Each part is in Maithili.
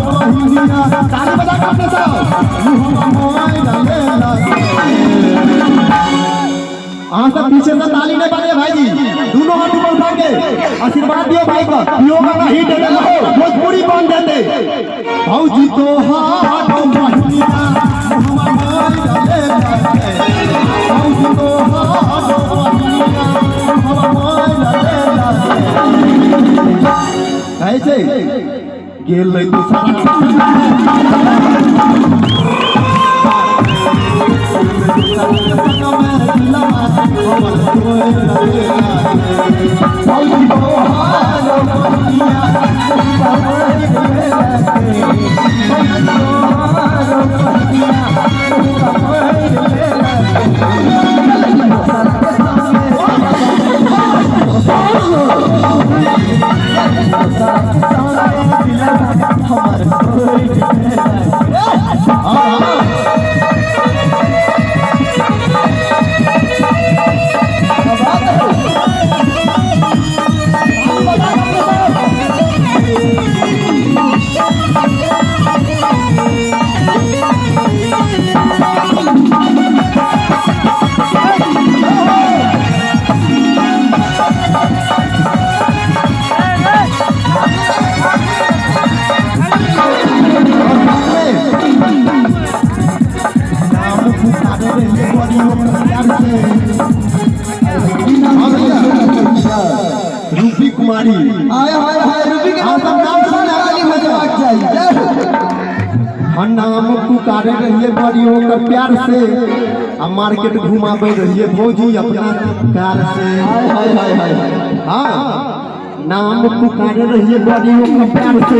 बहिनिया ताली बजा के अपने सब मुहवा मोर लेलक। अहाँ सब पीछे से ताली नहीं बजे भाई जी, दोनों हाथ ऊपर उठा के आशीर्वाद दियो भाई का। यो गाना हिट है भोजपुरी बन जाते। भौजी तो हाथ बहिनिया मुहवा मोर लेलक। भौजी तो हाथ बहिनिया मुहवा मोर लेलक। कैसे गेलै तो रूपी कुमारी हाय हाय हाय रूपी के नाम ताली बजबाक चाहिए। हम नाम पुकारे रहिए बड़ी होकर प्यार से, आ मार्केट घुमाबे रहिए भौजी अपना कार से। हाय हाय हाय हाय हाँ नाम पुकारे रहिए बड़ी होकर प्यार से,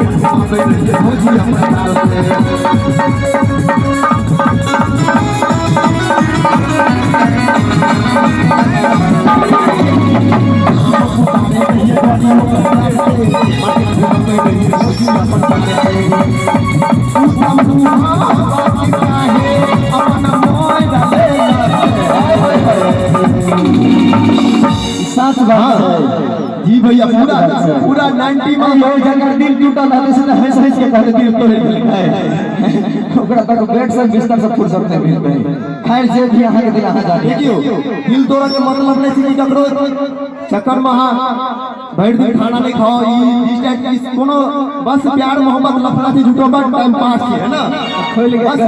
घुमाबे रहिए भौजी अपना कार से। सात बात है जी भैया, पूरा पूरा 90 में हो जकर दिल टूटल रहले से हंस हंस के कहले दिल तोड़ देलकै है। ओकरा तक बेड से बिस्तर से फुर्सत नहीं मिलते। खैर जे भी अहाँ के दिल अहाँ जाने। देखियो दिल तोड़े के मतलब नहीं छै कि ककरो चक्कर में अहाँ भरि दिन खाना नहीं खाओ, ई टाइप कोनो बस प्यार मोहब्बत लफड़ा से झूठो बस टाइम पास छै, है ना। बस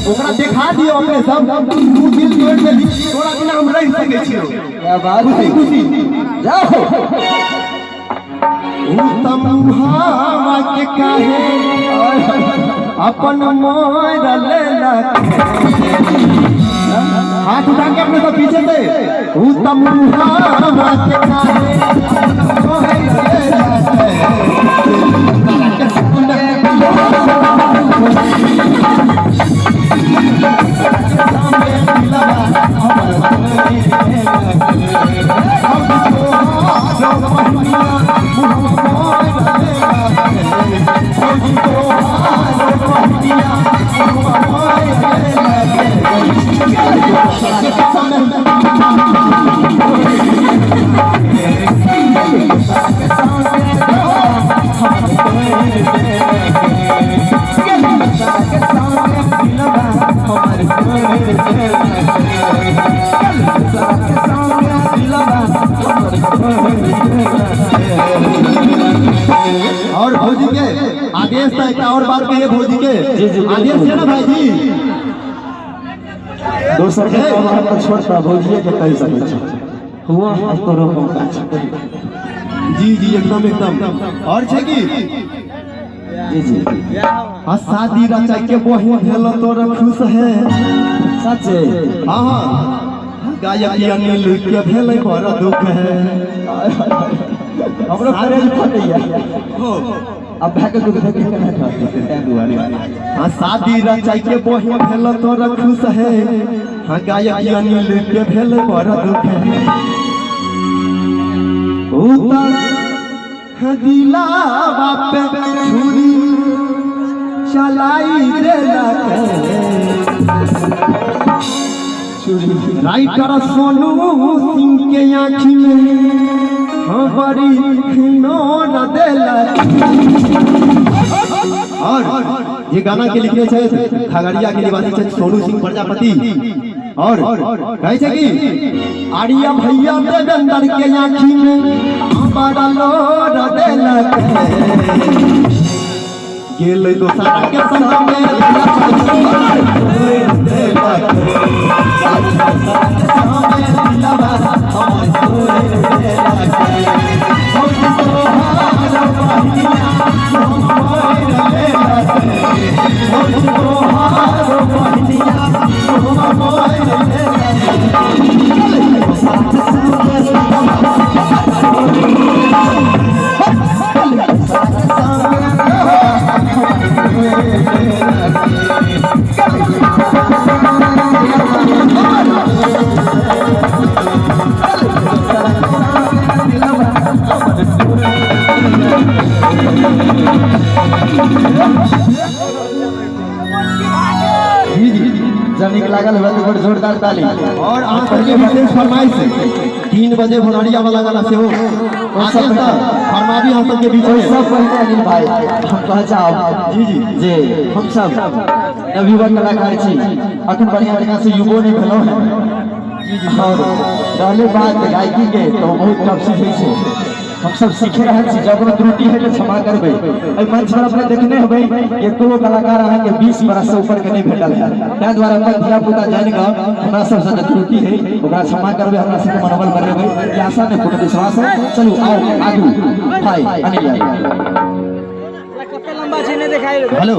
ओकरा देखा दियो अपने सब तू दिल तोड़ देली, तोरा बिना हम रह सकै छियो। क्या बात है, खुशी खुशी जाओ। उत्तम हवा के काहे अपन मोर लेलक। हाथ उठा के अपने सब पीछे से उत्तम हवा के काहे अपन मोर लेलक। और भौजी के आदेश था, एक और बात कहिए भौजी के आदेश है ना भाई जी। दोसर के काम हम छोड़ता भौजी के कहि सकै छी हुआ तोरो मौका छै। जी जी एकदम एकदम। और छै की जी जी हां शादी रचा के बहिन भेल तोर खुश है सच्चे। हां हां गायक अनिल के भेल बड़ दुख है। हमरो करेज फटैया हो अब भाग के दुख के केना कहते तै दुआरे। हां शादी रचाई के बहिन भेल तोर खुश है। हां गायक अनिल के भेल बड़ दुख है। उतर दिलावा पे छुरी चलाई देलक। राइटर सोनू सिंह के आँखी में हाँ बड़ी नोर देलक। जे गाना के लिखने छथि खगड़िया के निवासी छथि सोनू सिंह प्रजापति। और कहे छै कि आर्या भैया देवेंद्र के आँखी में बड़ा लोर देलक गेल दोसरा के संग में देलक जनिक लागल हुआ तो बड़ जोरदार ताली। और अहाँ सबके विशेष फरमाइश 3 बजे भोरहरिया वाला गाना सेहो फरमाबी अहाँ सबके बीच में। सब पहले अनिल भाई हम कह चाहब जी जी जे हम सब नवयुवक कलाकार छी, अखन बढ़िया बढ़िया से युवो नहीं भेलहुँ हैं। और रहले बात गायकी के तो बहुत कम सीखै छै, हम सब सीखे रहल छी। जब कोनो त्रुटि है तो क्षमा करबै। एहि मंच पर अपने देखने हेबै एको कलाकार अहाँके 20 बरस से ऊपर के नहीं भेटल है, ताहि दुआरे अपन धिया पुता जानि कऽ हमरा सबसँ जे त्रुटि है ओकरा क्षमा करबै, हमरा सबके मनोबल बढ़ेबै, ई आशा नहि पूर्ण विश्वास है। चलू आओ आगू भाई अनिल यादव। हेलो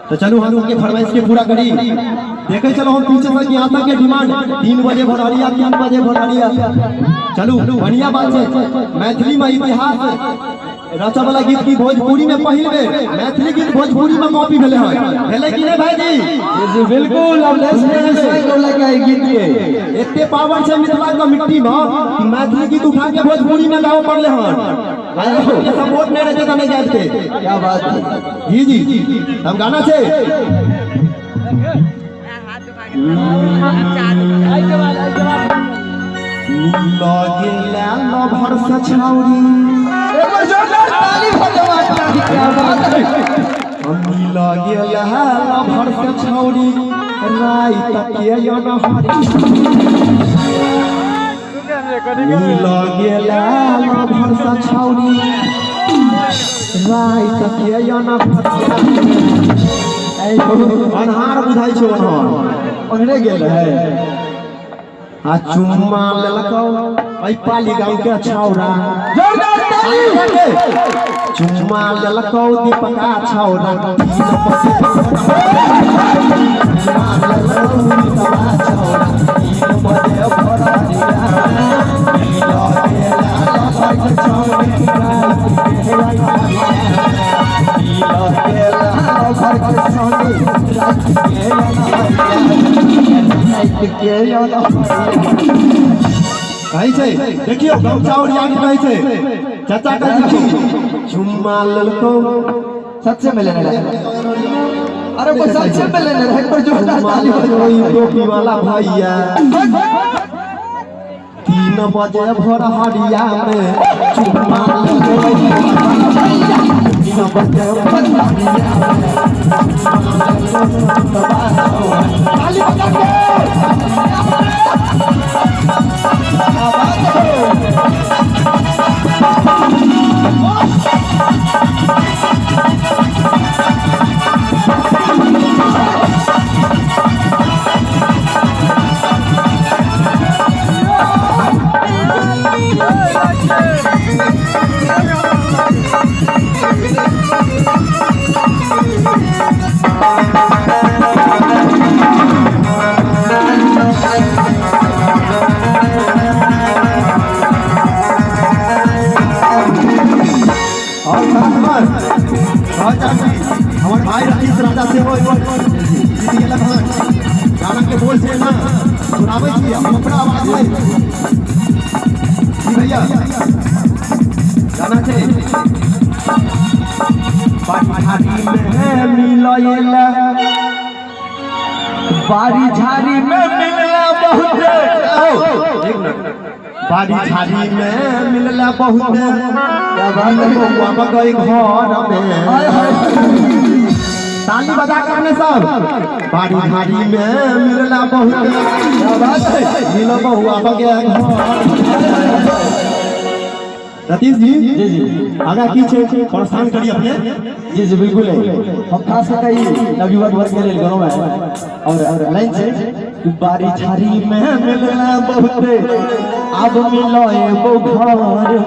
तो चलू हम उनके फरमाइश के पूरा करी। देखे चलो हम पीछे से कि यहाँ तक के डिमांड 3 बजे भोरहरिया, 3 बजे भोरहरिया। चलू बढ़िया बात है। मैथिली में इतिहास रचा वाला गीत की भोजपुरी में पहिल बेर मैथिली गीत भोजपुरी में कॉपी भेले है, भेले कि नहीं भाई जी? जी बिल्कुल। अब गीत के एते पावर छै मिथिला के मिट्टी में कि मैथिली गीत उठा के भोजपुरी में गावे पड़ले हन। सपोर्ट नहीं रहते तो नहीं जाते। क्या बात है। जी जी हम गाना छे अन्हार बुझाइ छै, अन्हार ओन्हरे गेल है। आ चुम्मा लेलकौ एहि पाली गाँव के छौरा, जोरदार ताली। चुम्मा लेलकौ दीपका छौरा, कहै छै देखियौ गमछा ओरिया के कहै छै चाचा कहै छै चुम्मा लेलकौ सच्चे में लेने रहे। अरे वो सच्चे में लेने रहे, पर जोरदार ताली बजोई टोपी वाला भैया 3 बजे भोरहरिया में चुम्मा लेलकौ 3 बजे भोरहरिया में ताली बजा के। और हमारे भाई रतीश राजा से हो गाना के बोल से ना सुनाबै छी हम अपना आवाज में। जी भैया गाना छै बारी में मिलैला, बारी झाड़ी में मिलला बहुत। एक मिनट। बाड़ी झाड़ी में मिलला बहुत क्या बात है गई घर में। ताली बजा कर अपने सब बाड़ी झाड़ी में मिलला बहुत क्या बात है मिलो बहुआ गया घर। रतीश जी जी जी आगा की छे प्रस्थान करी अपने। जी जी बिल्कुल है। हम खास कर नवयुवक वर्ग के लिए गानों में और लाइन से बारी झाड़ी में मिलना बहुत अब मिलो एगो घर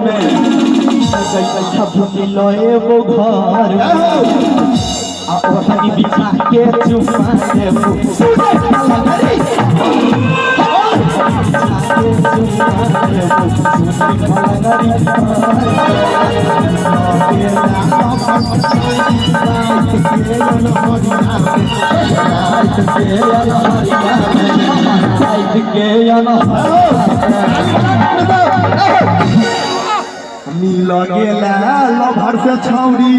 में अब मिलो एगो घर में आ ओढ़नी बिछा के चुमा देबू मिल गेला लभर से छौरी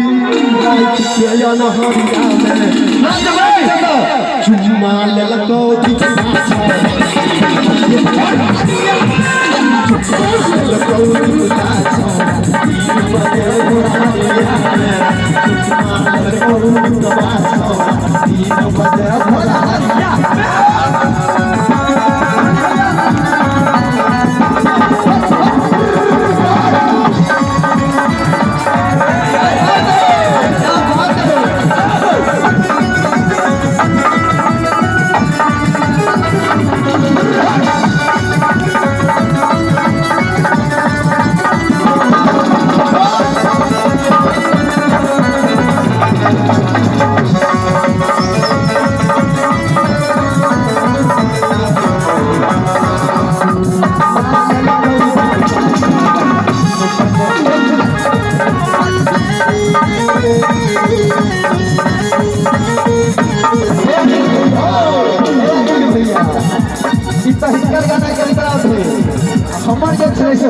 चुमा लेलको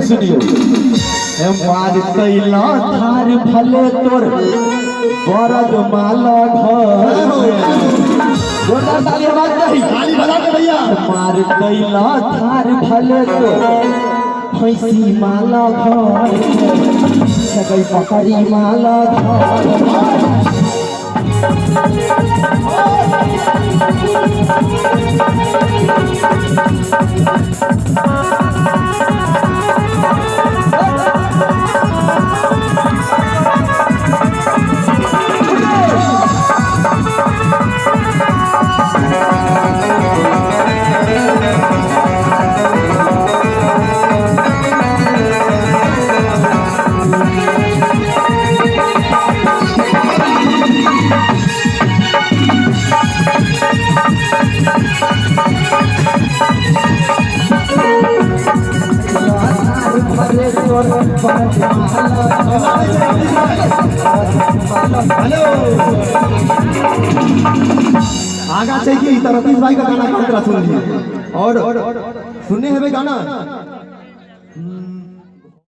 सुनियो मार कैला थार भले तोर बरद माला घर जोरदार ताली आवाज नहीं ताली बजा के भैया। मार कैला थार भले तोर भैंसी माला घर सगई पकड़ी माला घर। हेलो आगा चाहिए कि रतीश भाई का गाना कौन तरह सुन लिए और सुनने हैं गाना।